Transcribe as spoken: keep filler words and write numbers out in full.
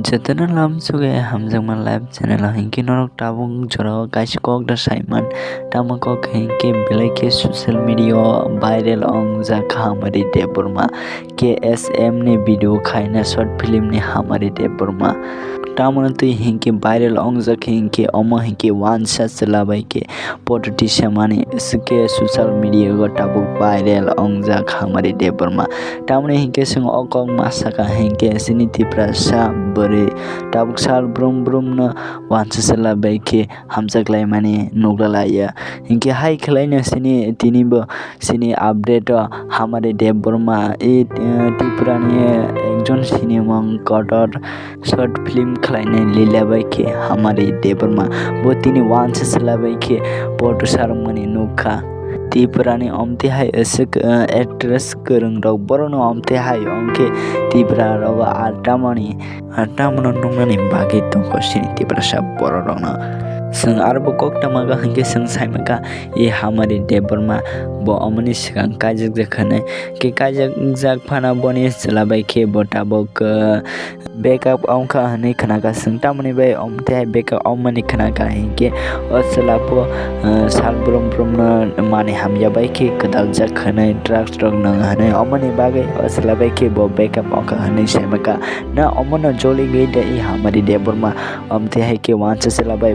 Jotono lamsogo hamjakma live channel o hinkhe norok tabuk jorao kaisa kok da saiman. Tamo kok hinkhe belai khe social media o viral ongjak Hamari Debbarma. K S M ni video khaina short film ni Hamari Debbarma. Tamoni twi hinkhe viral ongjak hinkhe omo hinkhe wansa chwla bai khe photo tisamani swkhe social media o tabuk viral ongjak Hamari Debbarma. Tamoni hinkhe chwng o kok ma saka hinkhe chini Tiprasa bwrwi tabuk sal brum brum no wansa chwla bai khe hamjak laimani nukla laiya. Hinkhe hai khwlaino chini tinibo chini update o Hamari Debbarma e, eh, Tripura ni ekjon sinimung kotor short film khwlainai lila bai khe Hamari Debbarma. Bo tini wansa chwla bai khe photo sarwkmani nukha. Tripura ni omtwi hai aswk, eh, actress kwrwng rok borokno omtwi hai onkhe Tripura rogo ar tamoni, ar tamono nuknani bagwi tongkha chini Tiprasa borok rokno. Chwng arbo kok tama kha hinkhe chwng sai mankha e Hamari Debbarma bo omoni swkang kaijakjak hinwi. Khe kaijakjak phano boni chwla bai khe bo tabuk, eh, breakup wngkha hinwi khnakha chwng. Tamoni bai omtwi hai breakup wngmani khnakha hinkhe o chwla pho, eh, sal brum brum no manwi hamya bai khe kwdaljak hinwi drugs rok nang hinwi omoni bagwi o chwla bai khe bo breakup wngkha hinwi sai mankha. Na omono joligwi de e Hamari Debbarma omtwi hai khe wansa chwla bai